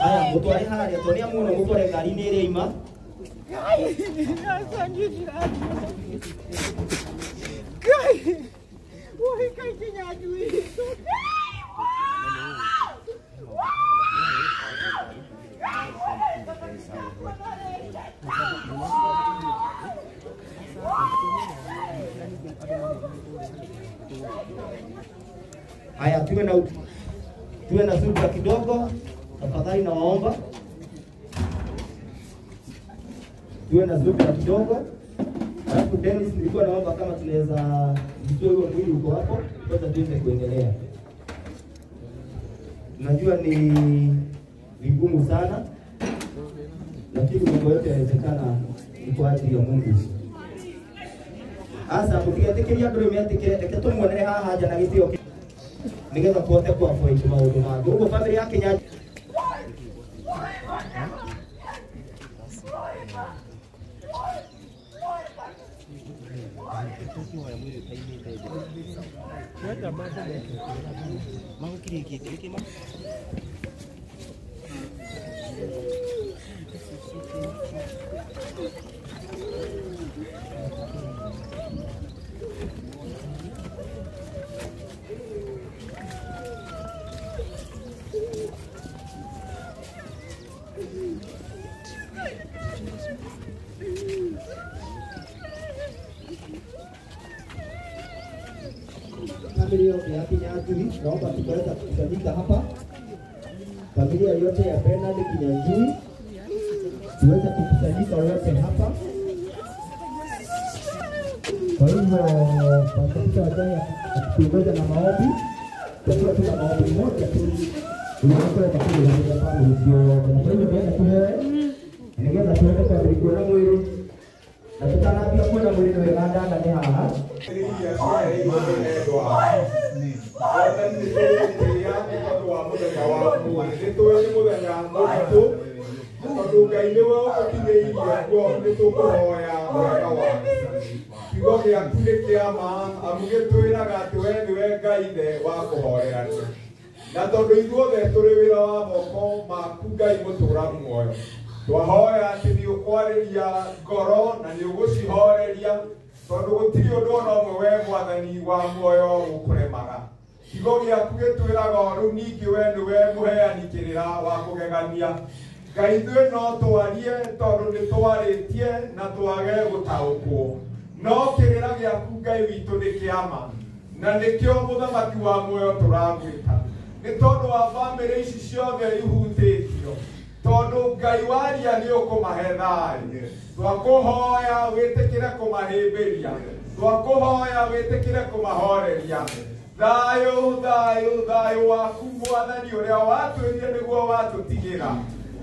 Aya mutware haria to ni amuona mutware ngari-inĩ ĩrĩa ima. Haya, tuwe na subira kidogo tafadhali, nawaomba tuwe na subira kidogo. Alafu Dennis, nilikuwa naomba kama tunaweza jitoe huo mwili uko hapo kwanza tuweze kuendelea. Najua ni vigumu sana, lakini mambo yote yanawezekana ni kwa ajili ya Mungu. Asa mutigetĩkĩria andũ rĩu metĩkĩre, reke tũmuonere haha nja na gĩtĩo nĩgetha tũhote ku avoid maũndũ mangĩ. Ũguo bamĩrĩ ya Kenya Familia yote ya Kinyanjui, naomba tukaweza kukusanyika hapa. Familia yote ya Bernard Kinyanjui tuweze kukusanyika wote hapa. Kwa hivyo Pastor Wajaya akituongoza na maombi, tutakuwa tuna maombi moja tu unaotoka katika ile pale usio. Kwa hivyo tuende tuhewe nĩgetha tuende kwambĩrĩria kuona mwĩrĩ na tũtanambia kuona mwĩrĩ nĩ wega ndanda nĩ haha. Tondũ Ngai nĩwe ũtũkinyĩirie kuo nĩ tũkũhoya wega waku. Kiugo gĩaku nĩ kĩa ma, amu gĩtwĩraga atĩ we nĩwe Ngai ithe wa kũhorerania. Na tondũ ithuothe tũrĩ wĩra wa moko maku Ngai mũtũra muoyo, twahoya atĩ nĩ ũkwarĩria ngoro na nĩ ũgũcihoreria, tondũ gũtirĩ ũndũ ona ũmwe we Mwathani wa muoyo ũkũremaga. Kiugo gĩaku gĩtwĩraga o rĩu ningĩ we nĩwe mũheani kĩrĩra wa kũgegania. Ngai ithuĩ no twarie tondũ nĩ twarĩtie na twage gũtaũkwo, no kĩrĩra gĩaku Ngai witũ nĩ kĩa ma, na nĩkĩo mũthamaki wa muoyo tũragwĩta. Nĩ tondũ wa bamĩrĩ ici ciothe ihutĩtio, tondũ Ngai waria nĩ ũkũmahe thayũ. Twakũhoya wĩtĩkĩre kũmahĩmbĩria, twakũhoya wĩtĩkĩre kũmahoreria. Thayũ, thayũ, thayũ waku Mwathani ũrĩa watwĩrire nĩguo watũtigĩra.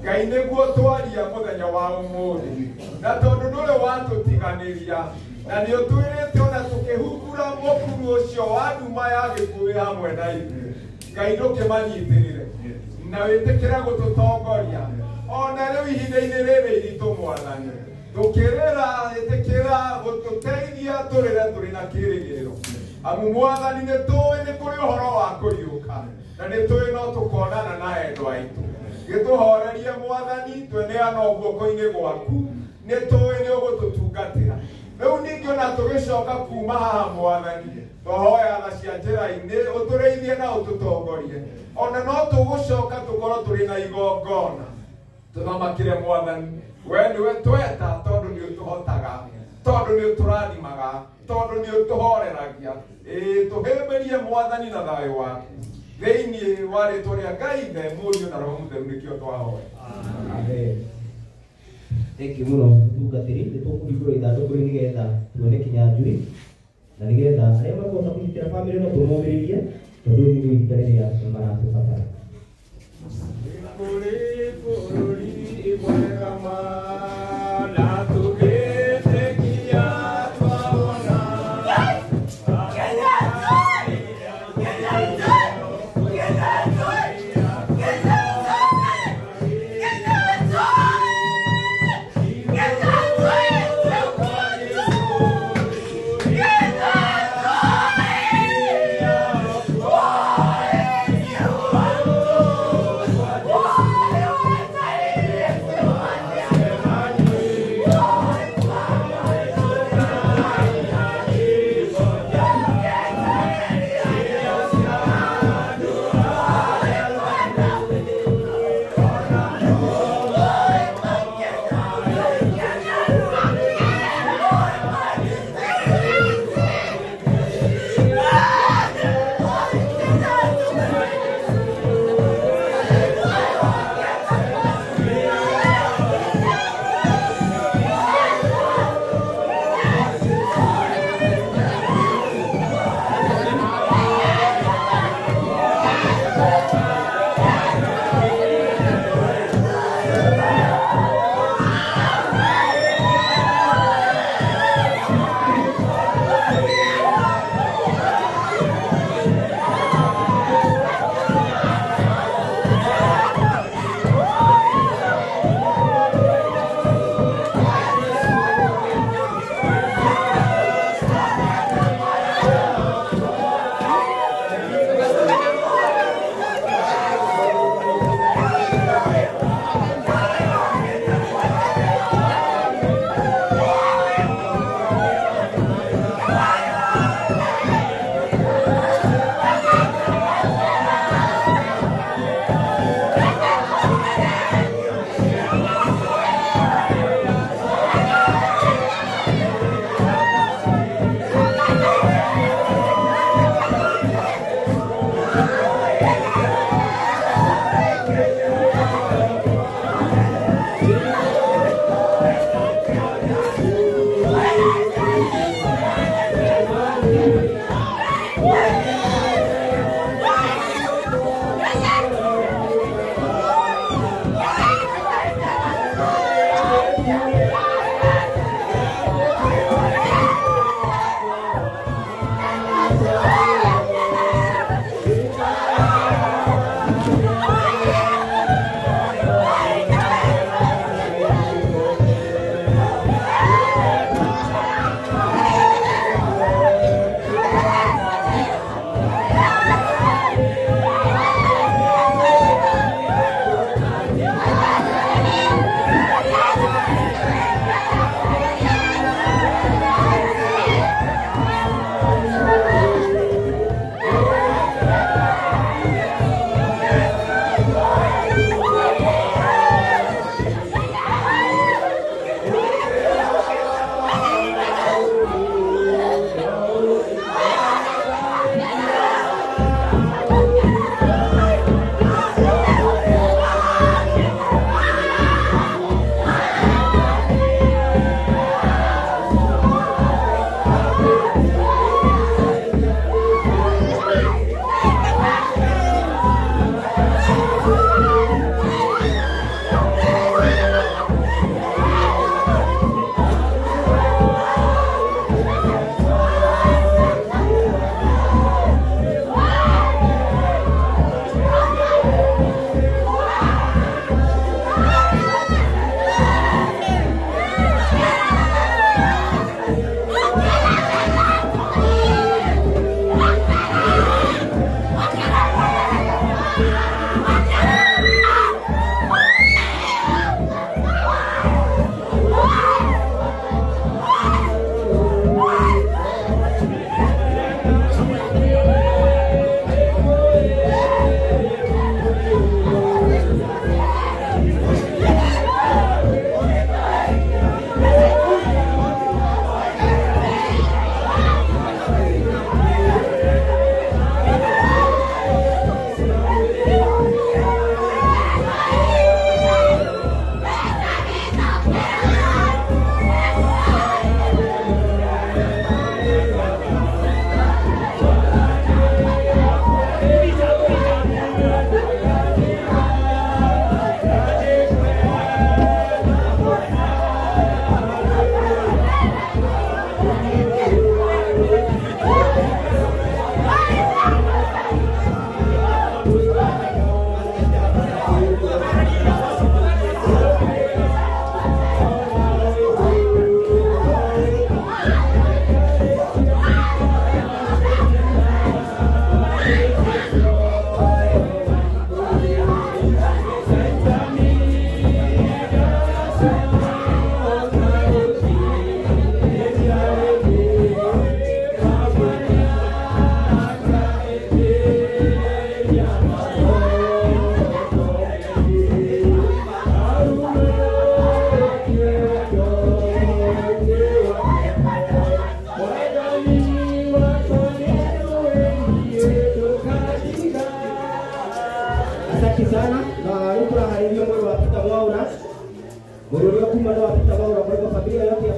Ngai nĩguo twaria mũthenya wa ũmũthĩ, na tondũ ndũrĩ watũtiganĩria, na nĩ ũtwĩrĩte ona tũkĩhungura mũkuru ũcio wa nduma ya gĩkuũ wĩ hamwe na ithuĩ. Ngai ndũkĩmanyitĩrĩre na wĩtĩkĩre gũtũtongoria ona rĩu ihinda-inĩ rĩrĩ iritũ Mwathani. Tũkĩrĩra ĩtĩkĩra gũtũteithia tũrĩre tũrĩ na kĩĩrĩgĩrĩro, amu Mwathani nĩ tũĩ nĩ kũrĩ ũhoro wa kũriũka, na nĩ tũĩ no tũkonana na endwa aitũ. Gĩtũhorerie Mwathani, tweneana guoko-inĩ gwaku, nĩ tũĩ nĩ ũgũtũtungatĩra. Rĩu ningĩ ona tũgĩcoka kuma haha Mwathani, twahoya tha cia njĩra-inĩ ũtũrĩithie na ũtũtongorie. Ona no tũgũcoka tũkorwo tũrĩ na igongona tũthamakĩre Mwathani. We nĩwe tweta tondũ nĩ ũtũhotaga, tondũ nĩ ũtũrathimaga, tondũ nĩ ũtũhoreragia. Ĩĩ, tũhĩmbĩrie Mwathani na thayũ waku thĩinĩ wa rĩtwa rĩa Ngai Ithe, Mũriũ na Roho Mũtheru nĩkĩo twahoya. Amen. Thank you mũno mũtungatĩri, nĩ tũkũhingũra ithandũkũ rĩu nĩgetha tuone Kinyanjui na nĩgetha arĩa makũhota kũnyitĩra bamĩrĩ no tũmomĩrĩrie tondũ rĩu nĩ ihinda rĩrĩa maratũbatara. Kũrĩ bũrũri mwega ma na tũgĩtĩkia twawona. Yeah!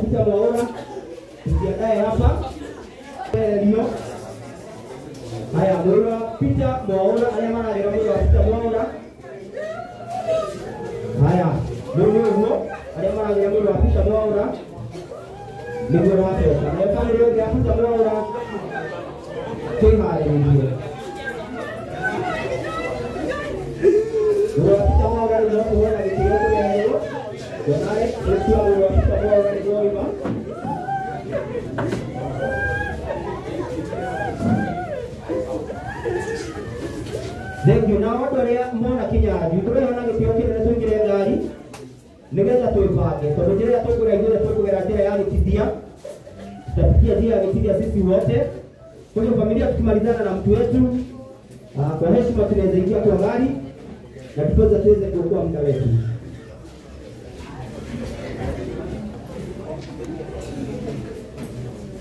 Peter Mwaura tujiandae hapa. Ndio. Haya, mwĩrĩ wa Peter Mwaura arĩa mararĩra mwĩrĩ wa Peter Mwaura. Haya, rĩu nĩ ũguo arĩa mararĩra mwĩrĩ wa Peter Mwaura nĩguo ũracoka. Nayo bamĩrĩ yothe ya Peter Mwaura twĩharĩrĩrie. Mwĩrĩ wa Peter Mwaura rĩu no kũheana gĩtĩo kũheanwo. Tuonare gũtua mwĩrĩ wa Peter Mwaura nĩguo wauma. Thank you. Na andũ arĩa mona Kinyanjui tũrehana gĩtĩo kĩnene tũingĩre ngari nĩgetha twĩbange tondũ njĩra ĩrĩa tũkũgera ithuothe tũkũgera njĩra ya Gĩtithia. Tutapitia njia ya Gĩtithia sisi wote. Kwa hiyo familia tukimalizana na mtu wetu kwa heshima tunaweza ingia kwa gari na tuweze tuweze kuokoa muda wetu.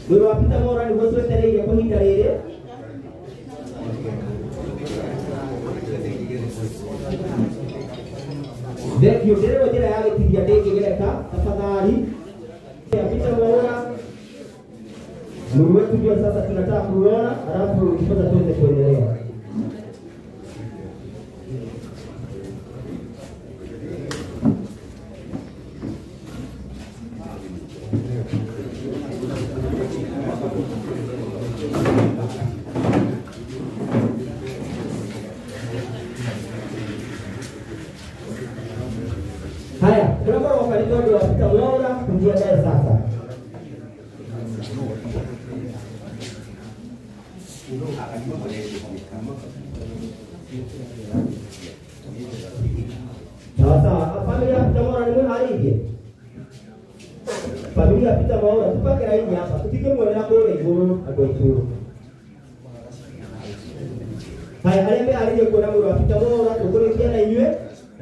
Mwĩrĩ wa Peter Mwaura nĩguo twetereire kwa ihinda rĩrĩ. Thank you. Ndĩrĩrwo njĩra ya Gĩtithia ndĩngĩgereka tafadhali. Ya Peter Mwaura mwĩrĩ wetu ndio sasa tunataka kuona, alafu tuweze tuweze kuendelea. Haya, tunaomba wafariji wote wa Peter Mwaura tujiandae sasa. Sawa sawa, familia ya Peter Mwaura ni mwiharĩirie? Familia ya Peter Mwaura tũpange raini hapa, tũtingĩmuonera kũrĩa igũrũ andũ aitũ. Haya, arĩa meharĩirie kuona mwĩrĩ wa Peter Mwaura tũkũrĩkia na inyuĩ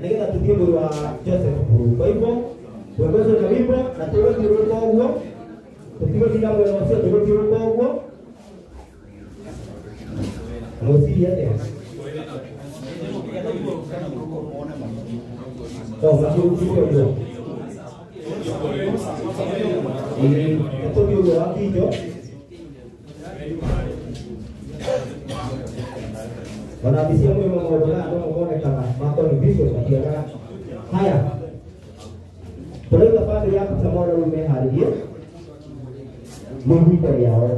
nĩgetha tũthiĩ mwĩrĩ wa Joseph Mburu. Kwa hivyo tuongozwe na wimbo na tũgũthiũrũrũka ũguo, tũtigũtinda mwena ũcio, tũgũthiũrũrũka ũguo. Mwĩcirie atĩa? No, matiũkire ũguo. Ĩĩ, tũthiĩ ũguo wa Kinjo. Ona mbica ĩmwe maũndũ maya no monekaga makoniĩ visual mationaga. Haya, tũrauga bamĩrĩ ya Peter Mwaura rĩu meharĩrie nĩ ihinda rĩao.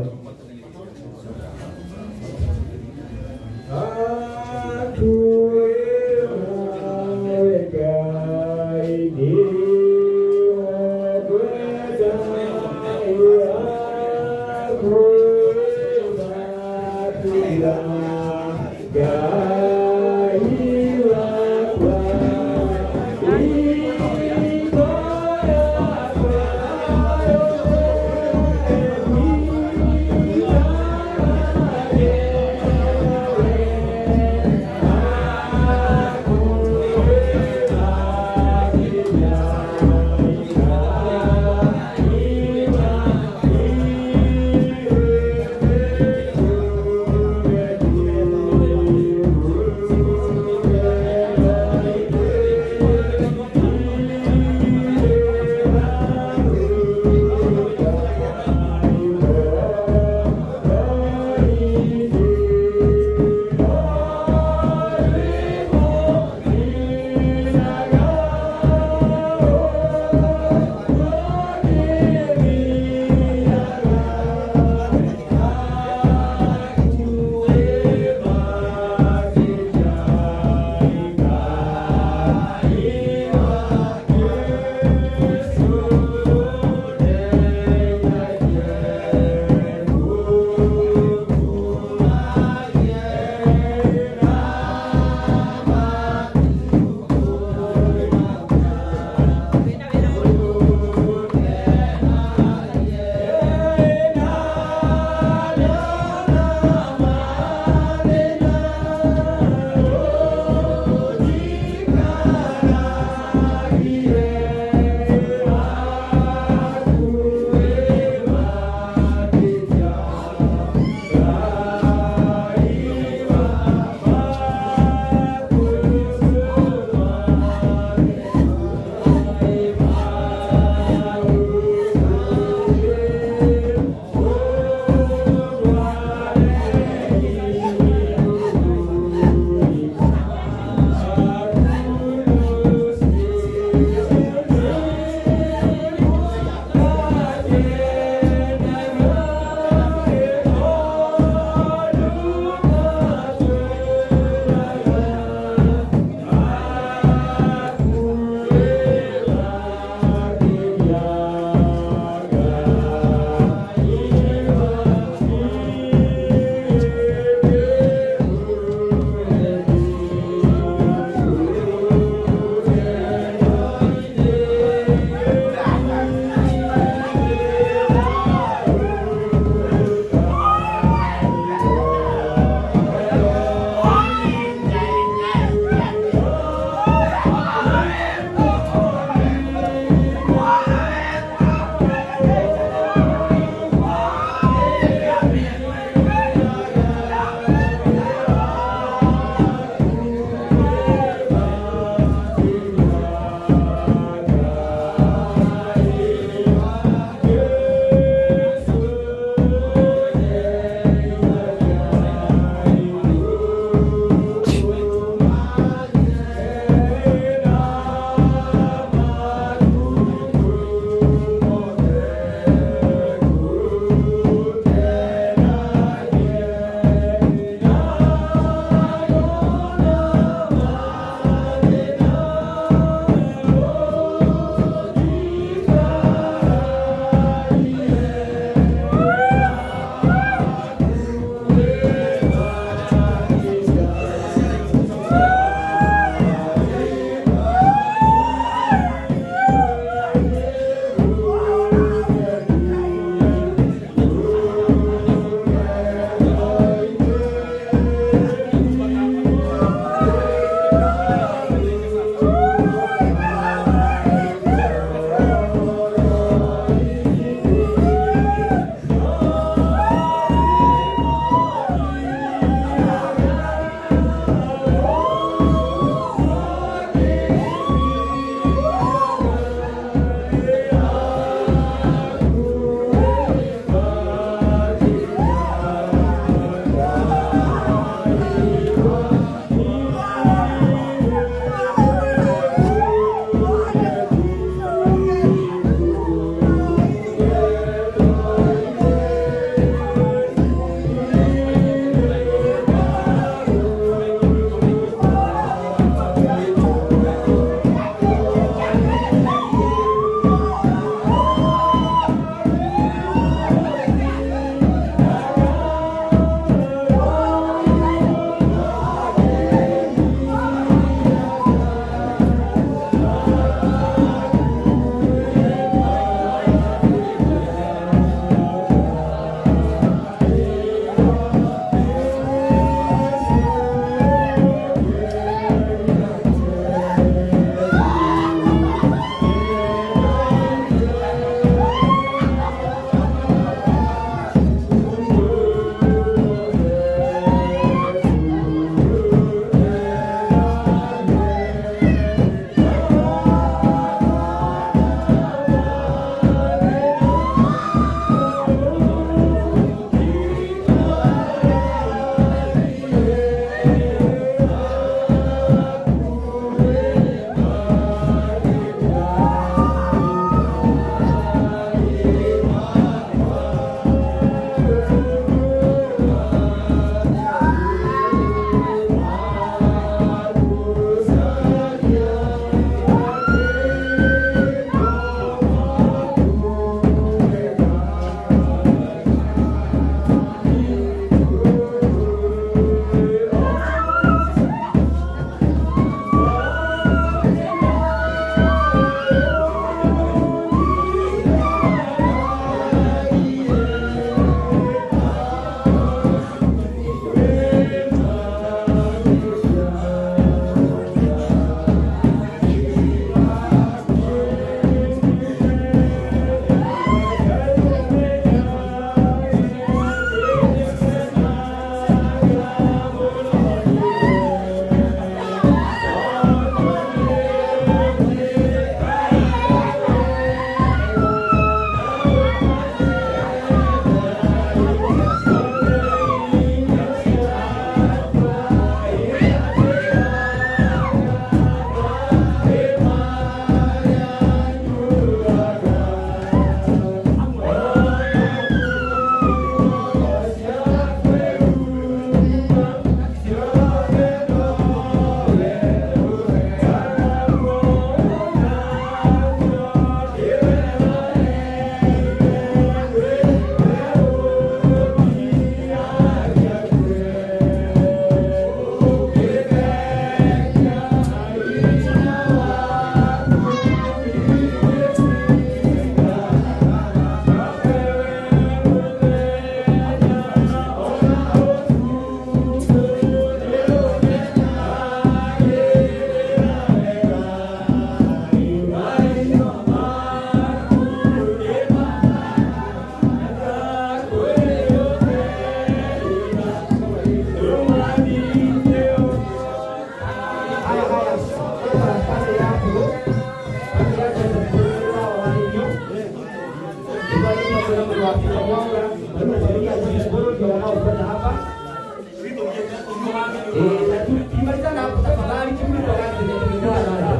Na tukimalizana hapo tafadhali turudi kwa gari zenye tumekuwa nazo.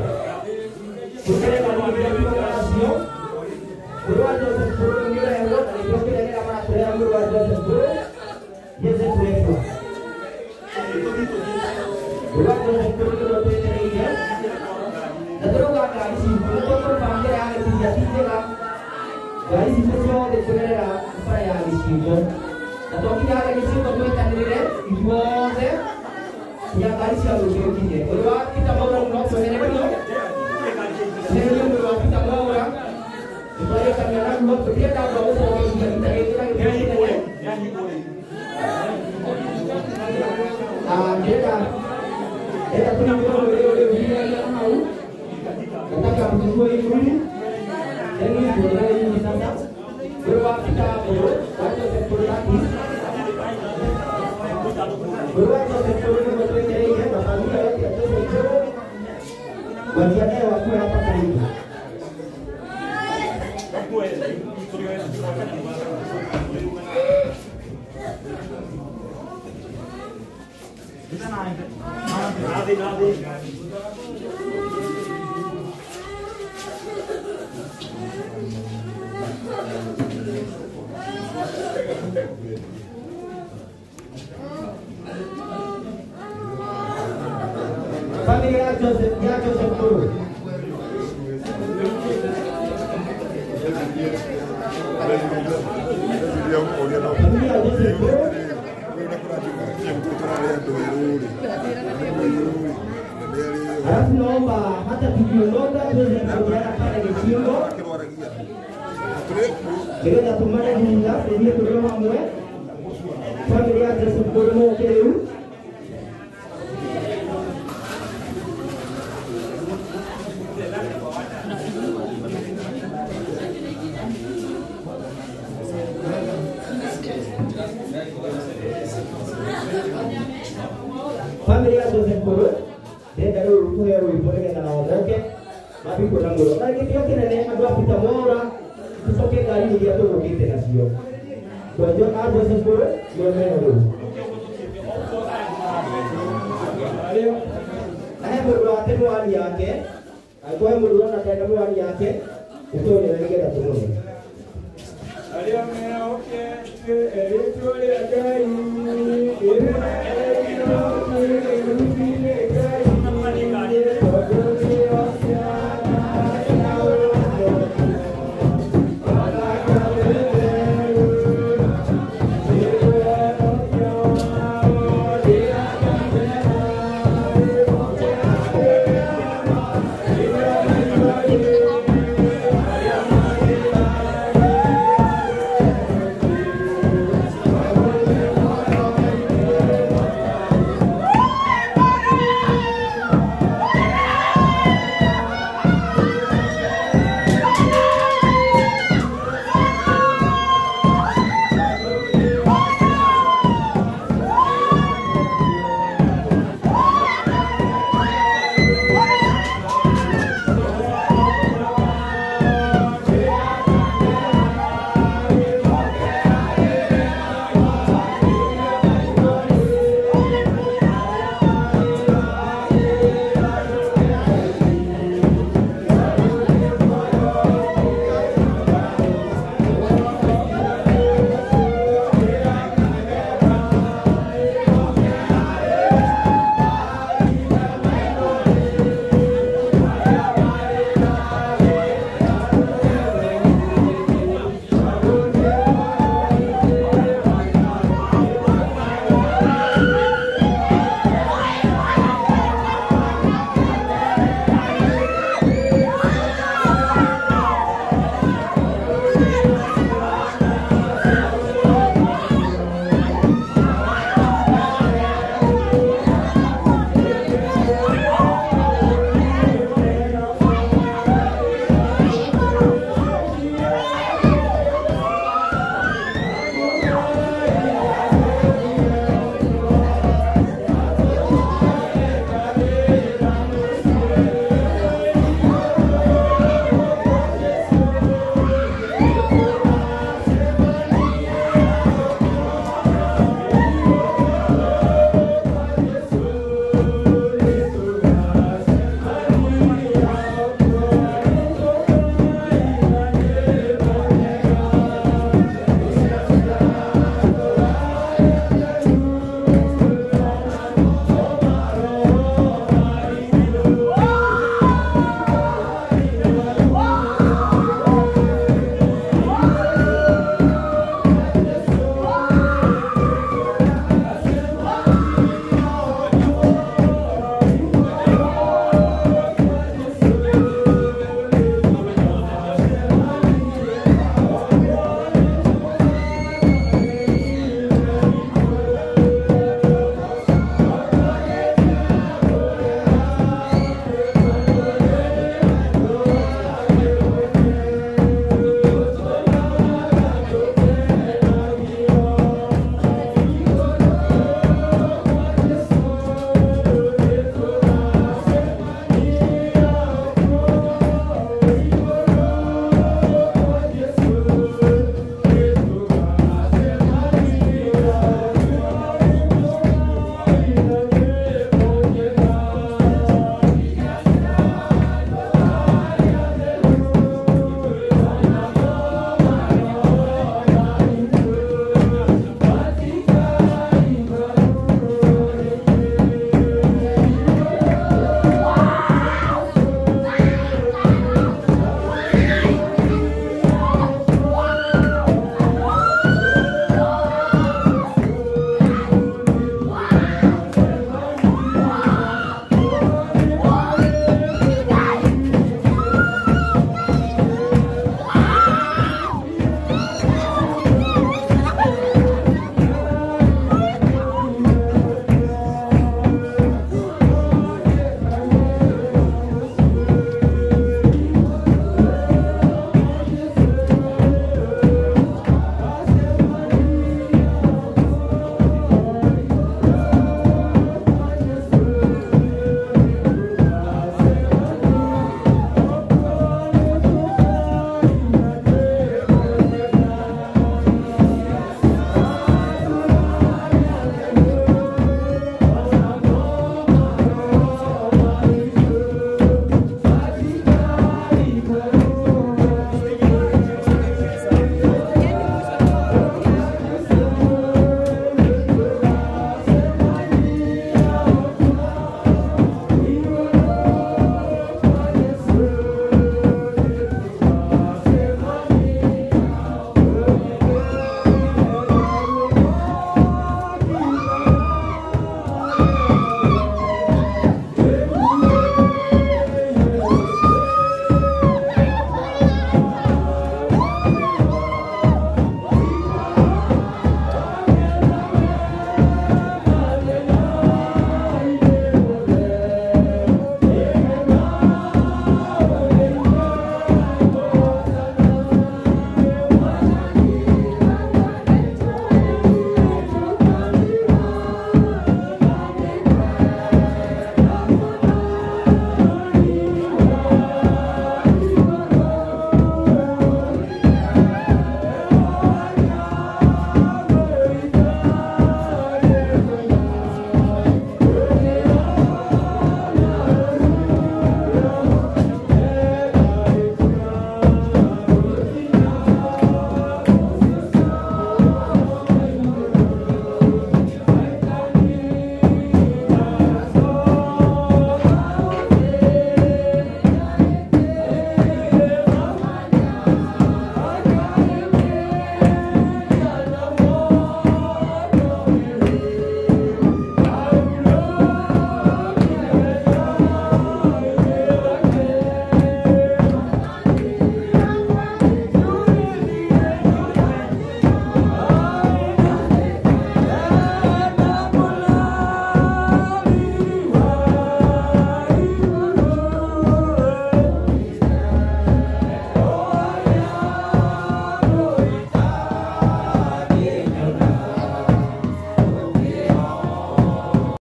Tukeleka mwambia kwa rasio. Mwĩrĩ wa Joseph Mburu nĩ ũrehwo na nĩkĩo kĩrĩa maratũrehera mwĩrĩ wa Joseph Mburu gĩthe tũrehwo. Mwĩrĩ wa Joseph Mburu nĩguo twetereire na tũrauga ngari citũ nĩguo tũbangĩra ya gĩtiria ti njega ngari citũ ciothe kũgerera bara ya gĩcingo na twakinya harĩa gĩcingo twĩtanĩrĩre ithuothe nginya ngari cia rũciũ ikinye. Ũrĩa wa Peter Mwaura mũno twehere mũno tweherie mwĩrĩ wa Peter Mwaura tũtwarĩkania naguo tũtienda andũ a gũcoka ihinda rĩngĩ na gĩtũmi kĩnene. Ndĩrenda tũnamũrwo mwĩrĩ ũyũ ũhihinyania na hau. Nataka mchukue hii mwili yani tuonane hivi sasa. Mwĩrĩ wa Peter Mburu wa Joseph Mburu that is. Mwĩrĩ wa Joseph Mburu nĩguo twetereire na familia yote ya Joseph Mburu wajiandae wakuwe hapa karibu. Familia ya Joseph Mburu. Familia ya Joseph Mburu. Alafu naomba hata tukiondoka tuweze kuonana pale Gĩcingo nĩgetha tumane thutha tũthiĩ tũrĩ hamwe. Familia ya Joseph Mburu moke rĩu. Familia ya Joseph Mburu ndĩrenda rĩu tũheo rwĩmbo nĩgetha nao moke mathiĩ kuona mwĩrĩ. Na gĩtĩo kĩnene andũ a Peter Mwaura tũcoke ngari iria tũgũkĩte nacio. Tondũ a Joseph Mburu nĩo meho rĩu. Na he mũndũ wate mĩwani yake, angĩkorwo he mũndũ ũrona ndarĩ na mĩwani yake, nĩtũonere nĩgetha tũmũhe. Arĩa mehokete rĩĩtwa rĩa Ngai